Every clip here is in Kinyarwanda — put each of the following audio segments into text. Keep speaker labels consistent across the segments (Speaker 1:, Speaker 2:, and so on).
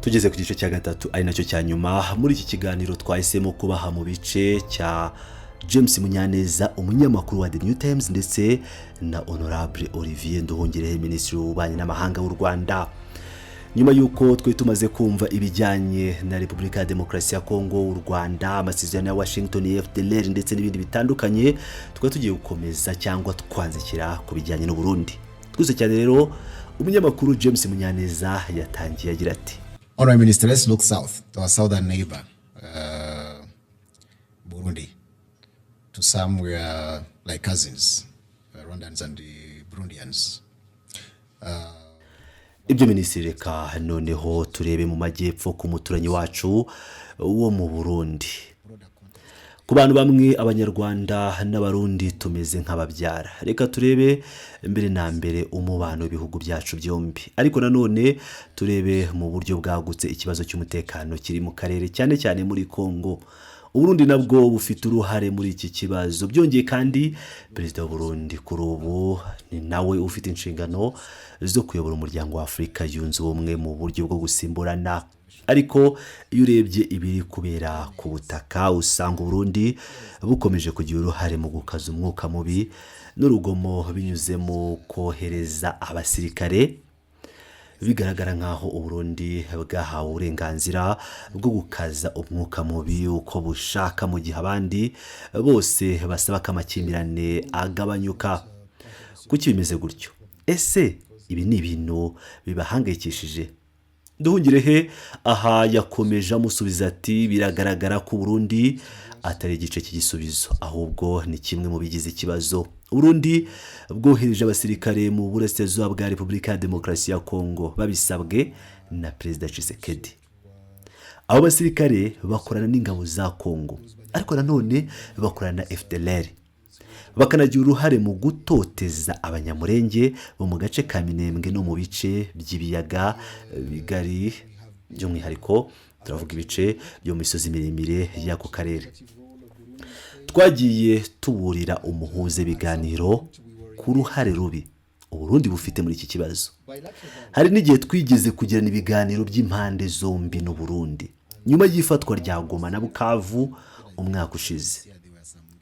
Speaker 1: Tugeze ku gice cya gatatu, ari nacyo cya nyuma muri iki kiganiro twahisemo kubaha mu bice, cya James Munyaneza, umunyamakuru wa The New Times, ndetse na Honorable Olivier Nduhungirehe, Minisitiri w'Ububanyi n'Amahanga w'u Rwanda. Nyuma y'uko twari tumaze kumva ibijyanye na Repubulika ya Demokarasi ya Kongo, u Rwanda, amasezerano ya Washington, FDLR ndetse n'ibindi bitandukanye, tukaba tugiye gukomeza cyangwa twanzikira ku bijyanye n'Uburundi. Twese cyane rero, umunyamakuru James Munyaneza yatangiye agira ati:
Speaker 2: Honorable Minister, let's look south to our southern neighbor, Burundi. To some, we are like cousins, Rwandans and the Burundians.
Speaker 1: Ibyo minisitiri, reka noneho turebe mu majyepfo ku muturanyi wacu wo mu Burundi. Ku bantu bamwe, Abanyarwanda n'Abarundi tumeze nk'ababyara. Reka turebe mbere na mbere umubano w'ibihugu byacu byombi, ariko nanone turebe mu buryo bwagutse ikibazo cy'umutekano kiri mu karere, cyane cyane muri Congo. Uburundi nabwo bufite uruhare muri iki kibazo. Byongeye kandi, Perezida w'Uburundi kuri ubu ni nawe ufite inshingano zo kuyobora Umuryango wa Afurika Yunze Ubumwe mu buryo bwo gusimburana. Ariko iyo urebye ibiri kubera ku butaka, usanga Uburundi bukomeje kugira uruhare mu gukaza umwuka mubi n'urugomo binyuze mu kohereza abasirikare. Bigaragara nk'aho Uburundi bwahawe uburenganzira bwo gukaza umwuka mubi uko bushaka, mu gihe abandi bose basaba ko amakimbirane agabanyuka. Kuki bimeze gutyo? Ese ibi ni ibintu bibahangayikishije? Nduhungirehe aha yakomeje amusubiza ati: "Biragaragara ko Uburundi atari igice cy'igisubizo, ahubwo ni kimwe mu bigize ikibazo. Uburundi bwohereje abasirikare mu burasirazuba bwa Repubulika ya Demokarasi ya Kongo babisabwe na Perezida Tshisekedi. Abo basirikare bakorana n'ingabo za Kongo, ariko nanone bakorana na FDLR, bakanagira uruhare mu gutoteza Abanyamurenge bo mu gace ka Minembwe no mu bice by'Ibiyaga Bigari. By'umwihariko turavuga ibice byo mu misozi miremire y'ako karere. Twagiye tuburira umuhuza ibiganiro ku ruhare rubi Uburundi bufite muri iki kibazo. Hari n'igihe twigeze kugirana ibiganiro by'impande zombi n'Uburundi nyuma y'ifatwa rya Goma na Bukavu umwaka ushize."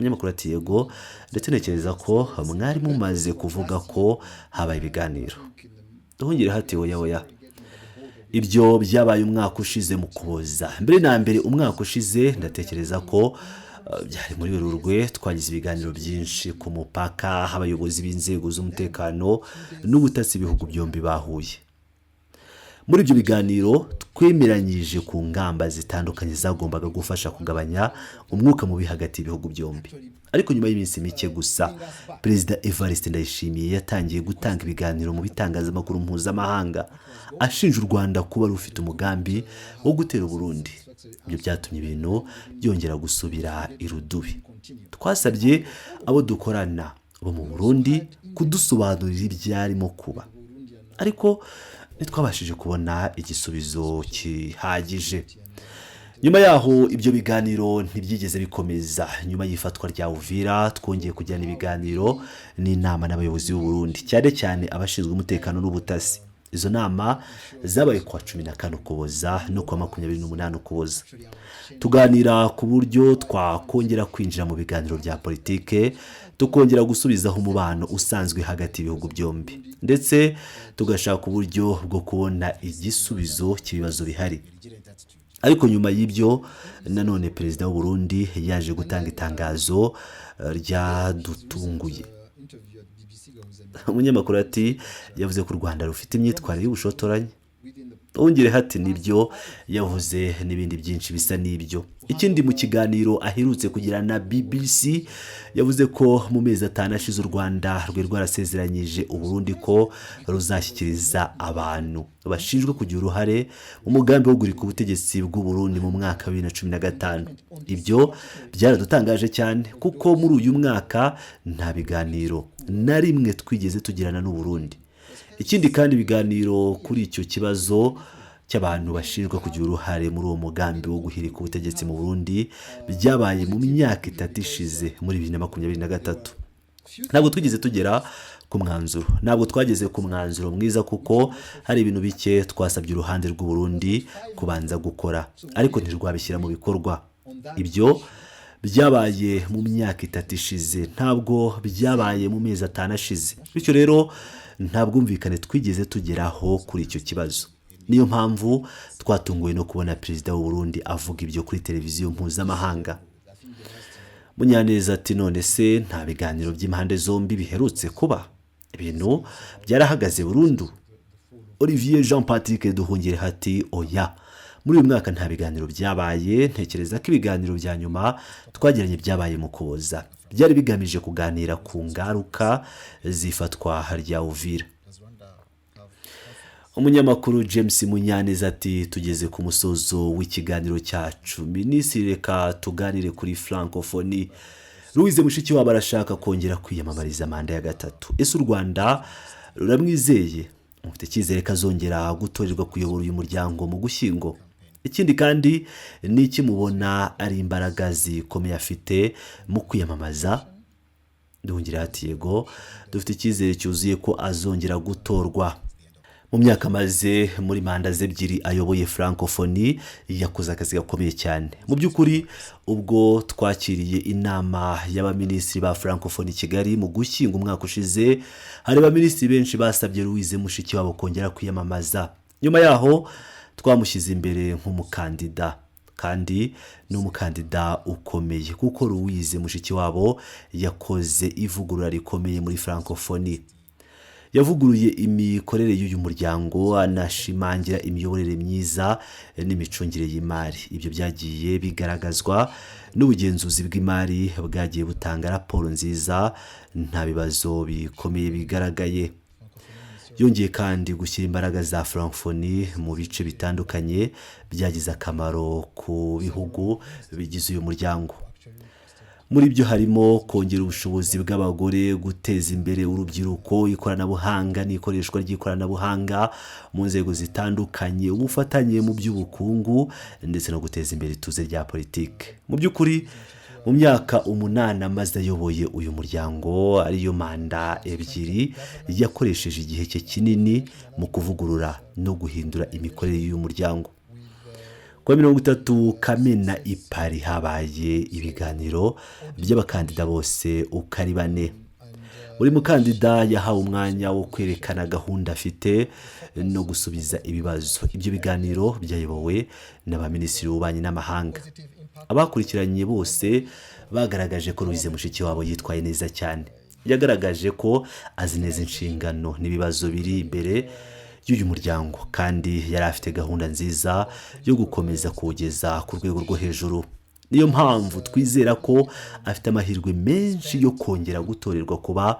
Speaker 1: Umunyamakuru ati: "Yego, ndetse ntekereza ko mwari mumaze kuvuga ko habaye ibiganiro." Nduhungirehe ati: "Oya, oya, ibyo byabaye umwaka ushize mu Kuboza. Mbere na mbere umwaka ushize, ndatekereza ko byari muri Werurwe, twagize ibiganiro byinshi ku mupaka, aho abayobozi b'inzego z'umutekano n'ubutasi ibihugu byombi bahuye. Muri ibyo biganiro twemeranyije ku ngamba zitandukanye zagombaga gufasha kugabanya umwuka mubi hagati y'ibihugu byombi. Ariko nyuma y'iminsi mike gusa, Perezida Evariste Ndayishimiye yatangiye gutanga ibiganiro mu bitangazamakuru mpuzamahanga ashinja u Rwanda kuba rufite umugambi wo gutera Uburundi. Ibyo byatumye ibintu byongera gusubira irudubi. Twasabye abo dukorana bo mu Burundi kudusobanurira ibyarimo kuba, ariko ntitwabashije kubona igisubizo gihagije. Nyuma yaho ibyo biganiro ntibyigeze bikomeza. Nyuma y'ifatwa rya Uvira, twongeye kugirana ibiganiro n'inama n'abayobozi b'u Burundi, cyane cyane abashinzwe umutekano n'ubutasi. Izo nama zabaye kuwa 14 Ukuboza no kuwa 28 Ukuboza, tuganira ku buryo twakongera kwinjira mu biganiro bya politike, tukongera gusubizaho umubano usanzwe hagati y'ibihugu byombi, ndetse tugashaka uburyo bwo kubona igisubizo cy'ibibazo bihari. Ariko nyuma y'ibyo nanone, Perezida w'u Burundi yaje gutanga itangazo ryadutunguye." Umunyamakuru ati: "Yavuze ko u Rwanda rufite imyitwarire y'ubushotoranyi." Nduhungirehe ati: "Nibyo yavuze n'ibindi byinshi bisa n'ibyo. Ikindi, mu kiganiro aherutse kugira na BBC, yavuze ko mu mezi 5 ashize u Rwanda rwari rwarasezeranyije Uburundi ko ruzashyikiriza abantu bashinjwa kugira uruhare mu mugambi wo guhirika ubutegetsi bw'Uburundi mu mwaka wa 2015. Ibyo byaradutangaje cyane, kuko muri uyu mwaka nta biganiro na rimwe twigeze tugirana n'Uburundi. Ikindi kandi, ibiganiro kuri icyo kibazo cy'abantu bashinjwa kugira uruhare muri uwo mugambi wo guhirika ubutegetsi mu Burundi byabaye mu myaka 3 ishize, muri 2023. Ntabwo twigeze tugera ku masezerano n'umwe." Ku mwanzuro, ntabwo twageze ku mwanzuro mwiza kuko hari ibintu bike twasabye uruhande rw'u Burundi kubanza gukora, ariko ntirwabishyira mu bikorwa. Ibyo byabaye mu myaka 3 ishize, ntabwo byabaye mu mezi 5 ashize. Bityo rero nta bwumvikane twigeze tugeraho kuri icyo kibazo. Niyo mpamvu twatunguwe no kubona Perezida w'u Burundi avuga ibyo kuri televiziyo mpuzamahanga. Munyaneza ati: "None se nta biganiro by'impande zombi biherutse kuba? Ibintu byarahagaze burundu?" Olivier Jean Patrick Nduhungirehe ati: "Oya, muri uyu mwaka nta biganiro byabaye. Ntekereza ko ibiganiro bya nyuma twagiranye byabaye mu Kuboza, byari bigamije kuganira ku ngaruka z'ifatwa rya Uvira." Umunyamakuru James Munyaneza ati: "Tugeze ku musozo w'ikiganiro cyacu. Minisitiri, reka tuganire kuri Francophonie. Louise Mushikiwabo arashaka kongera kwiyamamariza manda ya gatatu. Ese u Rwanda ruramwizeye? Mufite icyizere ko azongera gutorerwa kuyobora uyu muryango mu Gushyingo? Ikindi kandi, ni iki mubona ari imbaraga zikomeye afite mu kwiyamamaza?" Nduhungirehe ati: "Yego, dufite icyizere cyuzuye ko azongera gutorwa. Mu myaka amaze muri manda ze ebyiri ayoboye Francophonie, yakoze akazi gakomeye cyane. Mu by'ukuri, ubwo twakiriye inama y'abaminisitiri ba Francophonie i Kigali mu Gushyingo umwaka ushize, hari abaminisitiri benshi basabye Louise Mushikiwabo kongera kwiyamamaza. Nyuma yaho twamushyize imbere nk'umukandida, kandi ni umukandida ukomeye kuko Louise Mushikiwabo yakoze ivugurura rikomeye muri Francophonie. Yavuguruye imikorere y'uyu muryango, anashimangira imiyoborere myiza n'imicungire y'imari. Ibyo byagiye bigaragazwa n'ubugenzuzi bw'imari bwagiye butanga raporo nziza, nta bibazo bikomeye bigaragaye. Yongeye kandi gushyira imbaraga za Francophonie mu bice bitandukanye byagize akamaro ku bihugu bigize uyu muryango. Muri byo harimo kongera ubushobozi bw'abagore, guteza imbere urubyiruko, ikoranabuhanga n'ikoreshwa ry'ikoranabuhanga mu nzego zitandukanye, ubufatanye mu by'ubukungu, ndetse no guteza imbere ituze rya politiki. Mu by'ukuri, mu myaka 8 amaze ayoboye uyu muryango, ariyo manda ebyiri, yakoresheje igihe cye kinini mu kuvugurura no guhindura imikorere y'uyu muryango." Kuwa 30 Kamena i Paris habaye ibiganiro by'abakandida bose uko ari bane. Buri mukandida yahawe umwanya wo kwerekana gahunda afite no gusubiza ibibazo. Ibyo biganiro byayobowe n'abaminisitiri b'ububanyi n'amahanga. Abakurikiranye bose bagaragaje ko Louise Mushikiwabo yitwaye neza cyane. Yagaragaje ko azi neza inshingano n'ibibazo biri imbere y'uyu muryango, kandi yari afite gahunda nziza yo gukomeza kuwugeza ku rwego rwo hejuru. Niyo mpamvu twizera ko afite amahirwe menshi yo kongera gutorerwa kuba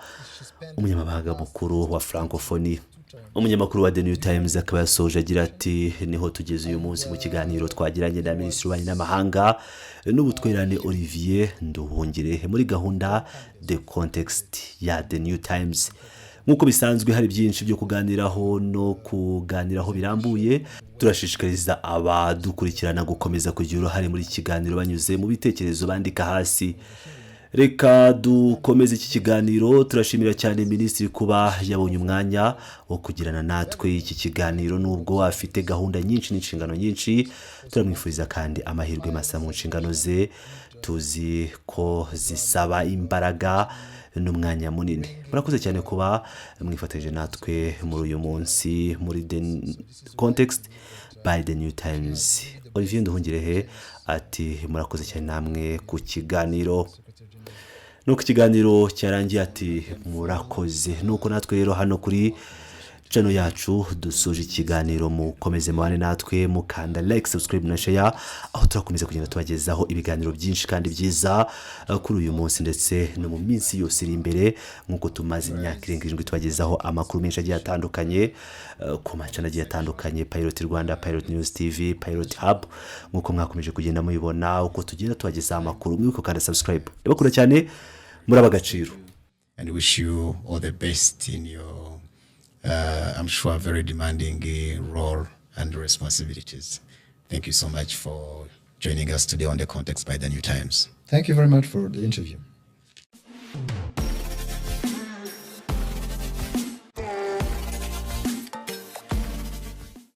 Speaker 1: umunyamabanga mukuru wa Francophonie. Umunyamakuru wa The New Times akaba yasoje agira ati: "Niho tugeze uyu munsi mu kiganiro twagiranye na Minisitiri w'Ububanyi n'Amahanga n'Ubutwererane Olivier Nduhungirehe muri gahunda The Context ya The New Times. Nk'uko bisanzwe, hari byinshi byo kuganiraho no kuganiraho birambuye. Turashishikariza abadukurikirana gukomeza kugira uruhare muri iki kiganiro banyuze mu bitekerezo bandika hasi. Reka dukomeze iki kiganiro. Turashimira cyane minisitiri kuba yabonye umwanya wo kugirana natwe iki kiganiro nubwo afite gahunda nyinshi n'inshingano nyinshi. Turamwifuriza kandi amahirwe masa mu nshingano ze, tuzi ko zisaba imbaraga n'umwanya munini. Murakoze cyane kuba mwifatanyije natwe muri uyu munsi muri The Context by The New Times." Olivier Nduhungirehe ati: "Murakoze cyane namwe ku kiganiro." Nuko ikiganiro cyarangiye ati: "Murakoze." Nuko natwe rero hano kuri channel yacu dusoje ikiganiro. Mukomeze mubane natwe mukanda like, subscribe na share, aho turakomeza kugenda tubagezaho ibiganiro byinshi kandi byiza kuri uyu munsi ndetse no mu minsi yose iri imbere, nk'uko tumaze imyaka irenga 7 tubagezaho amakuru menshi agiye atandukanye ku ma channel agiye atandukanye: Pilot Rwanda, Pilot News TV, Pilot Hub, nk'uko mwakomeje kugenda mubibona uko tugenda tubagezaho amakuru. Mwibuke kandi subscribe. Ndabakunda cyane, muri ab'agaciro.
Speaker 2: And wish you all the best in your, I'm sure, very demanding role and responsibilities. Thank you so much for joining us today on The Context by The New Times.
Speaker 3: Thank you very much for the interview.